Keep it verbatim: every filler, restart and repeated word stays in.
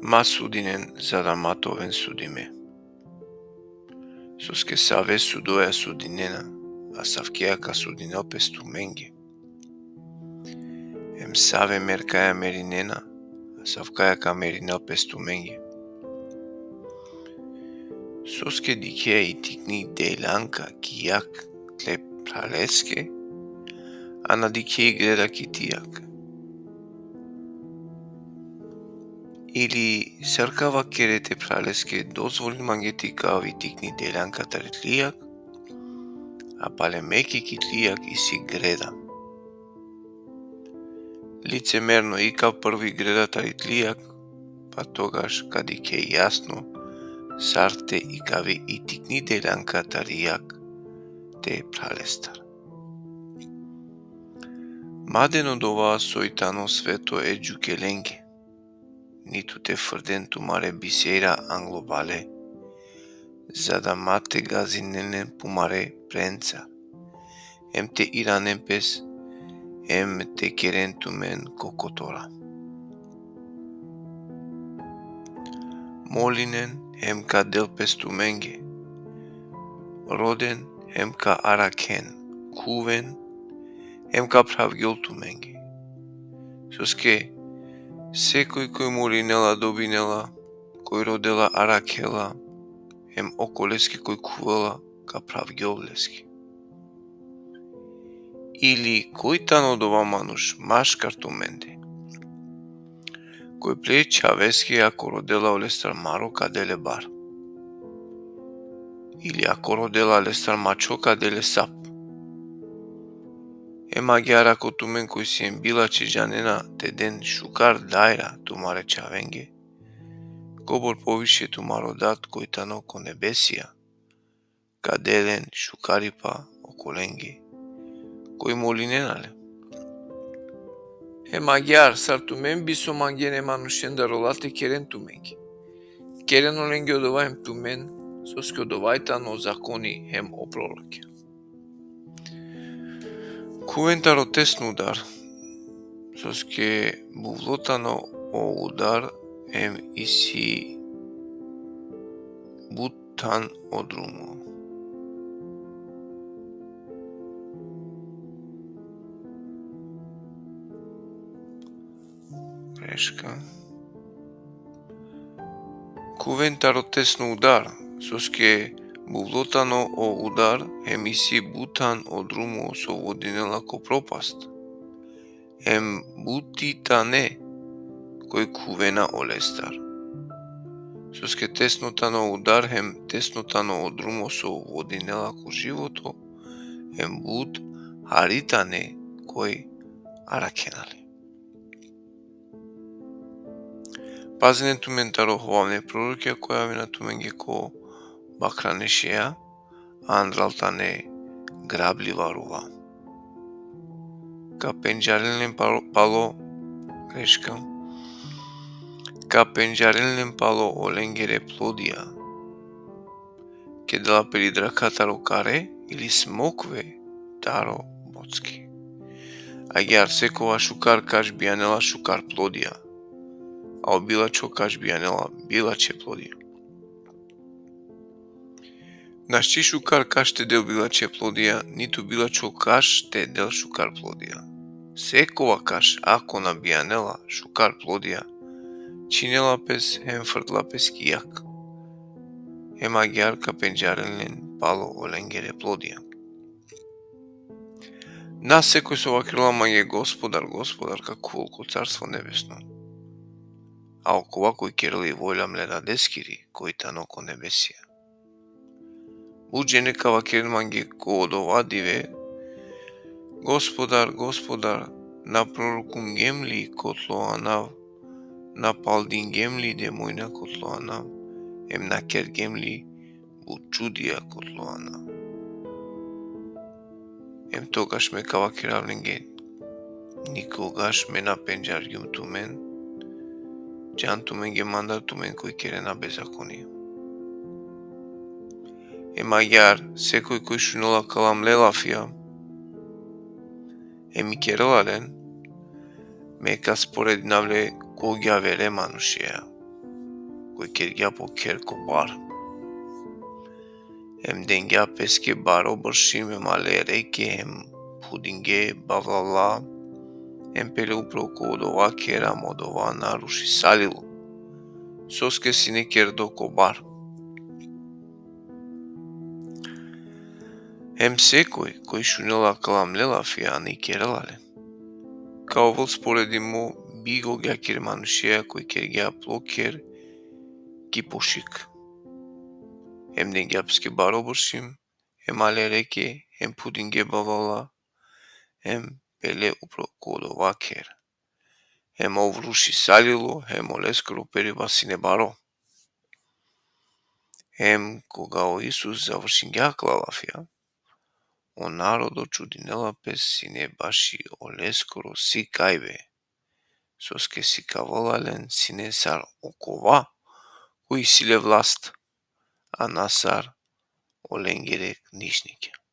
Ma sudinen, za da ma te oven sudime. Soske save sudoja sudinena, asavkeja ka sudinel pes tumenge. Em save merkaja merinena, asavkaja ka merinel pes tumenge. Soske dikheja i tikni deljanka ki jag tle phraleske, a na dikhe i greda ki ti jag. Ili sar ka vakere te phraleske: dozvolin mange te ikav i tikni deljanka tari tli jag, a pale meke ki tli jag isi greda. Licemerno, ikav prvi greda tari tli jag, pa togaš ka dikhe jasno sar te ikavi i tikni deljanka tari jag te phralestar. Ma den odova soj tano sveto e džukelenge, nitu te frden tumare bisera anglo bale, za da ma te gazinen len pumare prenca, em te iranen pes, em te keren tumen ko kotora. Molinen, em ka del pes tumenge. Roden, em ka arakhen. Khuven, em ka phravgjol tumenge. Soske sekoj koj molinela, dobinela, koj rodela, arakhela, em okoleske koj khuvela, ka phravgjol leske. Ili koj tano odova manuš maškar tumende, koj ple čhaveske ako rodela olestar maro, ka del le bar? Ili ako rodela olestar mačho, ka del le sap? Em agjaar ako tumen koj sien bilačhe džanena te den šukar dajra tumare čhavenge, kobor poviše tumaro Dat koj tano ko nebesija ka del len šukaripa okolenge koj molinena le. Em agjaar, sar tumen bi so mangena e manušendar ola te keren tumenge, keren olenge odova em tumen, soske odova i tano zakoni em o prorokja. Khuven taro tesno udar, soske buvlo tano o udar em isi but than o drumo. Greška. Khuven taro tesno udar, soske buvlo tano o udar, em isi but than o drumo so vodinela ko propast. Em buti tane koj khuvena olestar. Soske tesno tano udar, em tesno tano o drumo so vodinela ko životo, em but hari tane koj arakhena le. Pazinen tumen taro hovavne prorokja koja avena tumenge ko bakrane šeja, andral tane grabliva ruva. Ka pendžaren len palo, palo, greška. Ka pendžaren len palo olengere plodija. Kedela peri drakha taro kare ili smokve taro bocki. Agjaar sekova šukar kaš bijanela šukar plodija, a o bilačho kaš bijanela bilačhe plodija. Našti šukar kaš te del bilačhe plodija, nitu bilačho kaš te del šukar plodija. Sekova kaš, ako na bijanela šukar plodija, čhinela pes, em frdela pes ki jag. Em agjaar ka pendžaren len palo olengere plodija. Na sekoj so vakerela mange: Gospodar, Gospodar, ka khuvel ko Carstvo Nebesno, a okova koj kerela i volja mle Dadeskiri koj tano ko nebesija. But džene ka vakeren mange ko odova dive: Gospodar, Gospodar, na prorokungjem li kotlo anav, na paldingjem li demojna kotlo anav, em na kergjem li but čudija kotlo anav? Em togaš me ka vakerav lenge: Nikogaš me na pendžargjum tumen, džan tumenge mandar tumen koj kerena bezakonija. Em agjaar sekoj koj šunela kala mle lafija, em ikerela len, me ka sporedinav le ko gjavere manušeja. koj kergja po kher ko bar. Em dengja peske baro bršim, em ale reke, em phudinge bavlala, em pele upro ko odova kher, ama odova na rušisalilo, soske sine kerdo ko bar. Em sekoj koj šunela kala mle lafija, a na ikerela len, ka ovel sporedimo bi gogjakere manušeja koj kergja plo kher ki pošik. Em dengja peske baro bršim, em ale reke, em phudinge bavlala, em pele upro ko odova kher. Em ov rušisalilo, em oleskoro periba sine baro. Em koga o Isus završingja kala lafija, o narodo čudinela pe sine baši oleskoro sikajbe, soske sikavela len sine sar okova koj isi le vlast, a na sar olengere knižnikja.